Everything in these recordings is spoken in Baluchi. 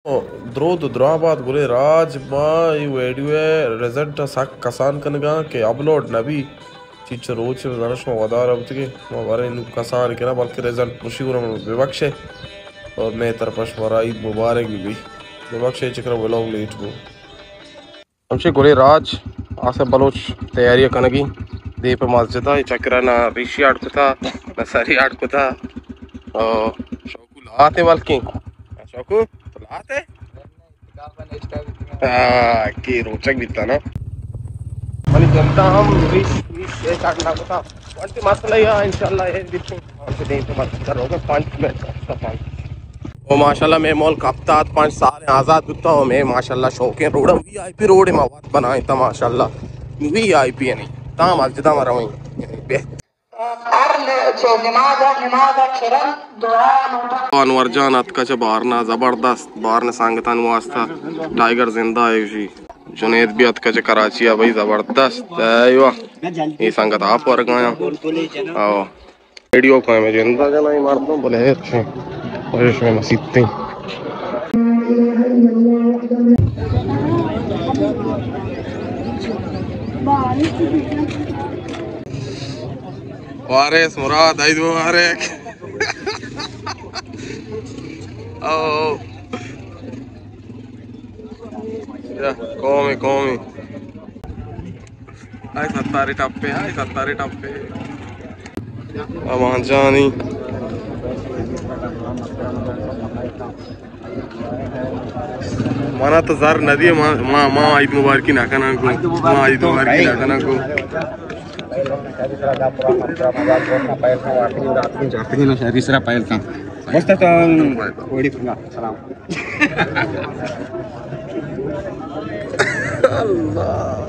درود و دراہ بات گلیں راج، ما اے ویڈیو ءِ رزلٹ ءَ سک کسان کنگاں کہ اپلوڈ نہ بی۔ چیچو روچ ءَ زاناں شما ودار ءَ بوتگے، ما باریں نوں کسان کناں، بلکہ رزلٹ پرشی گڑا من ببخشے اور مئے طرف ءَ شمارا عید مبارک بہ بی۔ ببخشے چکر ءَ ولاگ لیٹ بو۔ ہمشی گلیں راج، آصف بلوچ تیاری کنگی، دیم پہ مسجد ءَ، چکر ءَ نہ ریشی اڈ کتا، نہ سری اڈ کتا۔ او، شوکو لاتے بلکیں۔ شوکو، تو لاتے؟ ہاں، کی روچک بیتا نا۔ منی جنتا ہم ریش، ریش اڈ نہ کتا۔ پنچ مسئلہ یا انشاءاللہ اے دیکھو، پنچ دن تو مت کرو گے، پنچ منٹ، پنچ۔ او ماشاءاللہ، مئے مول کپتا ات، پنچ سال آزاد بوتا، او مئے ماشاءاللہ شوقیں روڈ، وی آئی پی روڈ ما وت بنائیں تا ماشاءاللہ، وی آئی پی یعنی تا مسجد ما رویں، یعنی بہت۔ انور جان اتکا چہ بارنا، زبردست، بارنا سنگتان واسطہ، ٹائیگر زندہ ہے اسی۔ جنید بھی اتکا چہ کراچی ءَ بھائی، زبردست۔ ایوا، اے سنگت آپ ورگایا۔ او، ویڈیو کائیں میں جندا جنائی مردم بلے ہے چھ۔ مجھے شمے مسیت تھی۔ وارث مراد، عید مبارک۔ او۔ یا، قومی، قومی۔ آئی ستاری ٹپے، آئی ستاری ٹپے۔ امان جانی۔ منا تو زر ندی، ما، ما، ما عید مبارکی نہ کناں کو۔ ما عید مبارکی نہ کناں کو۔ شری سرا پہل کن۔ بس تو ویڈیو کنا۔ سلام۔ اللہ۔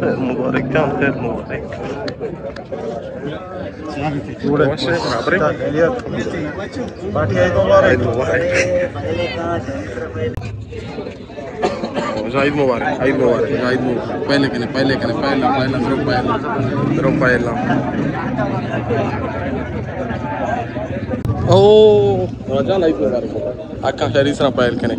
خیر مبارک جان، خیر مبارک۔ عید مبارک۔ عید مبارک، عید مبارک، عید مبارک۔ پہلے کنے، پہلے کنے، پہلا، پہلا، درو پہلا، درو پہلا۔ او، راجان عید مبارک۔ اکا شری سرا پہل کنے۔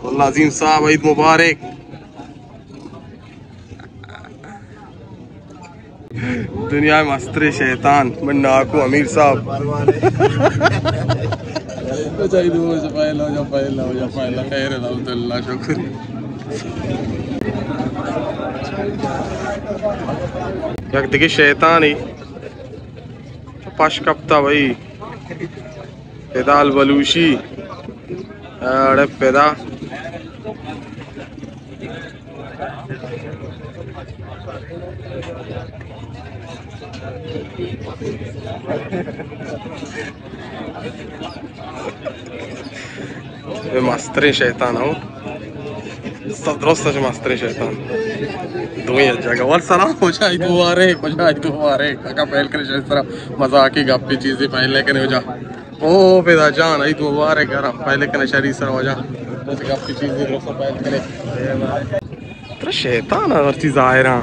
اللہ عظیم صاحب، عید مبارک۔ دنیا ءِ مستریں شیطان، من ناکو امیر صاحب۔ جا عید مبارک، پہلا، جا پہلا، جا پہلا، خیر، الحمدللہ، شکر۔ یک دگہ شیطانے پش کپتا بھائی۔ پدال بلوشی۔ اڑے پدا۔ اے مستریں شیطان ہو۔ سب درست ہے مستریں شیطان۔ دوئیں جگہ۔ وال سلام، خوش آئی دوبارے، خوش آئی دوبارے۔ کاکا پہل کرے شیطان۔ مزاقی گپی چیزی پہلے کرے ہو جا۔ او پیدا جان، عید مبارک گرم۔ پہلے کنے شری سر واجہ۔ بس گپ کی چیزی درست پہل کرے۔ ترا شیطان ہر چیز ظاہر ہاں۔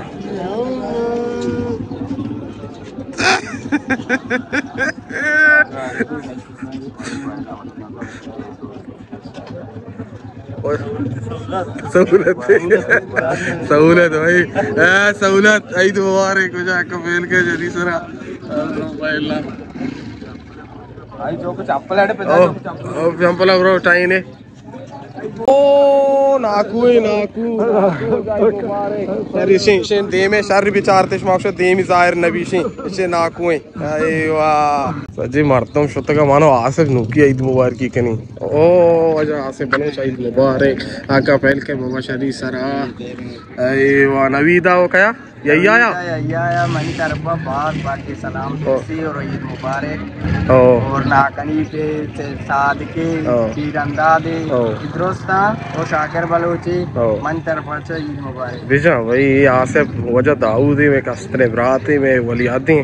سہولت۔ سہولت بھائی۔ اے سہولت۔ عید مبارک۔ کجا کپیل کے شری سرا۔ پہلا۔ آئی چوک چپل اڑے پہ او، چپل۔ او، چپل برو، ٹائم ہے۔ او، ناکو ہے، ناکو۔ سر، اشیں، اشیں دیمے شر بچارتے، شما اشیں دیمی ظاہر نبی، اشیں، اشیں ناکو ہے۔ اے واہ۔ سجی مردم شتگا مانو آصف نوکی عید مبارکی کنی۔ او، واجہ آصف بلوچ عید مبارک۔ آقا پہل کے بابا شری سرا۔ اے واہ، نویدا ہو کیا؟ یہی آیا؟ یہی آیا، منی طرف باز باز سلام او۔ پیسی اور عید مبارک۔ او۔ اور ناکنی پہ صادقی، او۔ چیر اندازے، او۔ درستاں اور شاکر بلوچی، او۔ من طرف سے عید مبارک۔ بجا بھائی، یہ آصف واجہ داؤد ہے، میں کسترے برات ہے، میں ولیادیں،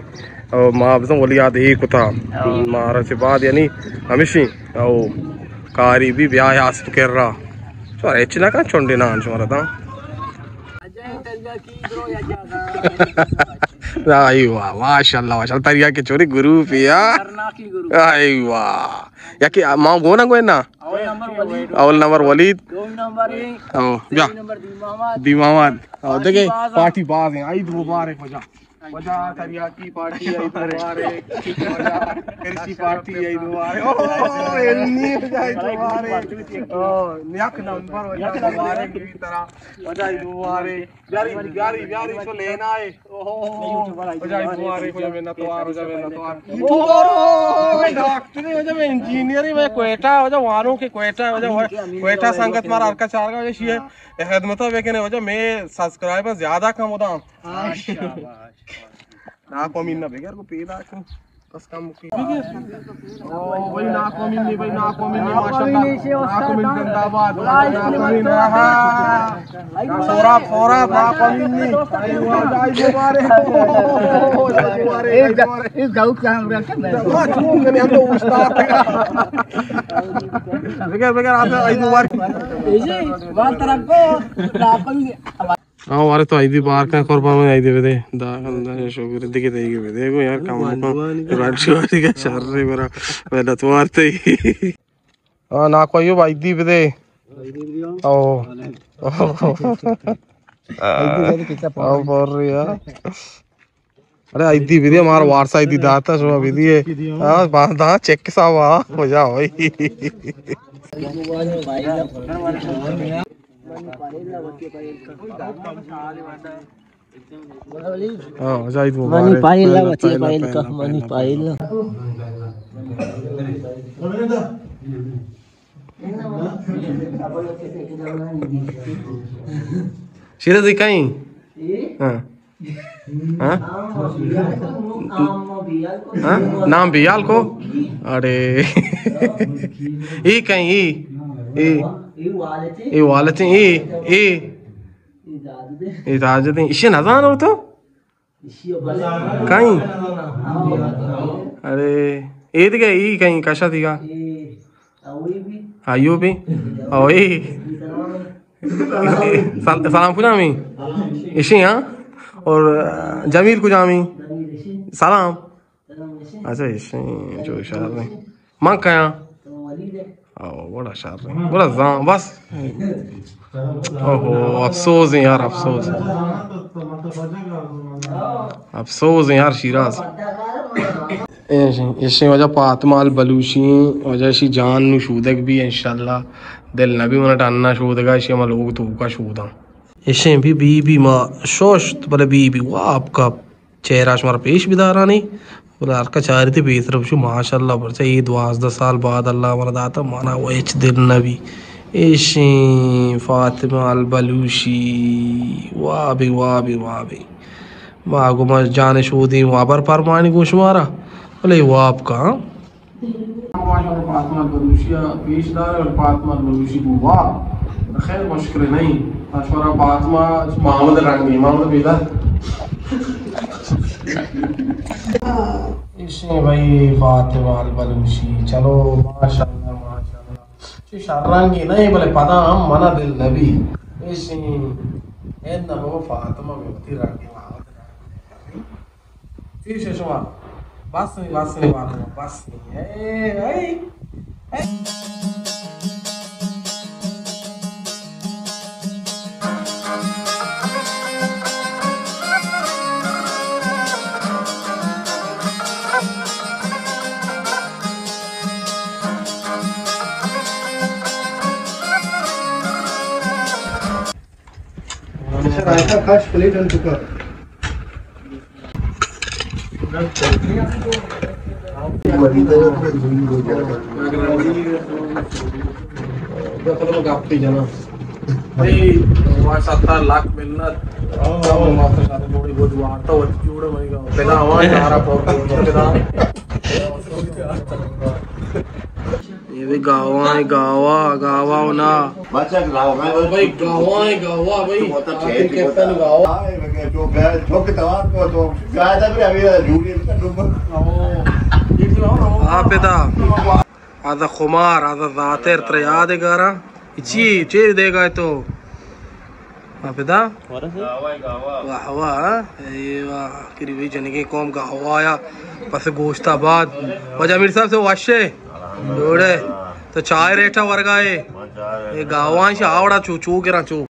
اور ما بزن ولیاد ایک کتا۔ او۔ مارا چہ بعد یعنی ہمیشی، او کاری بھی بیا آصف کر رہا۔ تو اچ نہ کن چونڈے نان شمارا داں۔ آئی واہ، ماشاءاللہ، ماشاءاللہ، تریا کے چوری گروپ یا۔ آئی واہ، یا کہ ما گونا گونا۔ اول نمبر ولید۔ او، بیا۔ دی محمد۔ او، دیکھے، پارٹی باز ہیں۔ عید مبارک ہو جا۔ وجہ تریاکی پارٹی، عید مبارک۔ وجہ کرشی پارٹی، عید مبارک۔ او، انی وجہ عید مبارک۔ او، یک نمبر وجہ مبارک، اسی طرح وجہ عید مبارک۔ بیاری، بیاری، بیاری، تو لینا ہے۔ او، وجہ عید مبارک، وجہ منتوار، وجہ منتوار۔ او، ڈاکٹر، وجہ میں انجینئر، میں کوئٹہ، وجہ وانوں کے کوئٹہ، وجہ کوئٹہ سنگت مارا ہر کا چارگا، وجہ شیئر خدمت بکنے، وجہ میں سبسکرائبر زیادہ کم ہوتا۔ ناکو مین نہ بگر کو پیدا کن۔ بس کم کی۔ او بھائی، ناکو مین نہیں، بھائی، ناکو مین نہیں، ماشاءاللہ۔ ناکو مین زندہ باد۔ ناکو مین، ہاں۔ سوراب، سوراب، ناکو مین نہیں۔ عید مبارک۔ اس گاؤں کا ہم رکھتے ہیں۔ ہاں، چون کنے ہم تو استاد۔ بگر، بگر، آپ عید مبارک۔ جی، بات طرف کو، ناکو مین۔ ہاں، وارے تو عیدی بار کن قربان، من عیدی بدے۔ دا، دا شکر دیگه دیگه بدے گو یار، کم کن۔ رنچواری کا شر ری برا، محنت وارتے۔ ہاں، ناکو ایوب عیدی بدے۔ او۔ او، بور رہی ہے۔ ارے، عیدی بدے، ہمارا وارثہ عیدی داتا، شما بدے۔ ہاں، باندھا چیک صاحب، ہاں، ہو جاؤ بھائی۔ ہاں، عید مبارک۔ منی پائل لا، وتی پائل کا۔ منی پائل لا۔ شیرازی کہیں؟ ہاں۔ ہاں؟ ہاں؟ نام بیال کو؟ اڑے۔ ای کہیں، ای؟ ای؟ ای والچیں، ای؟ ای؟ ای تاجدین، ایشی نزانو تو؟ کہیں؟ ارے، اے دیگه، ای کہیں کشا دیگه؟ ایوبی؟ اوئی؟ سل-، سلام کجامی؟ ایشی، ہاں؟ اور جمیل کجامی؟ سلام۔ اچھا، ایشی جو شہر میں۔ من کیا؟ او، بڑا شر ہے۔ بڑا زان، بس۔ اوہو، افسوس ہے یار، افسوس۔ افسوس ہے یار، شیراز۔ ایشی، ایشی وجہ فاطمہ البلوشی، وجہ ایشی جان نو شودگ بی انشاءاللہ۔ دل نبی من ٹھنا شودگا، ایشی ہما لوگ توکا شوداں۔ ایشی بی بی بی ما شوشت، بلے بی بی واب کپ۔ چہرہ شمارا پیش بدارانی، بلے ہر کا چاری تے بے طرف شو، ماشاءاللہ، پرچہ اے دوازدہ سال بعد اللہ منا داتا، منا و ہچ دل نبی۔ ایشیں فاطمہ البلوشی، واہ بی، واہ بی، واہ بی۔ ما گو ما جان شودی وابر پرمانی گو شمارا، بلے واب کا، ہاں؟ ماشاءاللہ، فاطمہ بلوچی ءَ پیش دار اور فاطمہ بلوچی کو واہ، خیر مشکل نہیں۔ مشورہ فاطمہ محمد رنگی، محمد بیدار۔ ایشی بھائی فاطمہ البلوچی، چلو ماشاءاللہ، ماشاءاللہ۔ چی شر رنگی نہیں، بلے پدا ہم منا دل نبی۔ ایشی اے نہ بابا فاطمہ میں وتی رنگی محمد رنگی۔ پیش شما۔ بس نہیں، بس نہیں، بس نہیں، بس نہیں۔ اے، اے، اے۔ ایشاں رائتا کش پلیٹ انت کر۔ بھائی، ما ستر لاکھ منت۔ ماسٹر شاہ بوڑی گوج وارتا وت جوڑ منی گا۔ پدا ہوا چارا پور پدا۔ اے بھی گاواں، اے گاوا، گاوا ہونا۔ بچک لاؤ، میں بھائی، گاواں، اے گاوا، بھائی۔ تو بہت اچھے، آخر تو کیپٹن بہت گاوا۔ آئے، میں کہا، جو میں جھک توار کو تو شاید ابھی، ابھی جوڑی میں ڈوبا۔ آپ ادا۔ آزا خمار، آزا زاتر، ترا یاد ہے گارا؟ چی، چی دے گا تو؟ پدا۔ واہ واہ، اے واہ، قریبی جنگیں قوم گاہوا یا پس گوشتا بعد۔ واجہ امیر صاحب سے وشے؟ جوڑے۔ تو چائے ریٹا ورگا اے؟ اے گاہوان شا آوڑا چو، چو گراں چو۔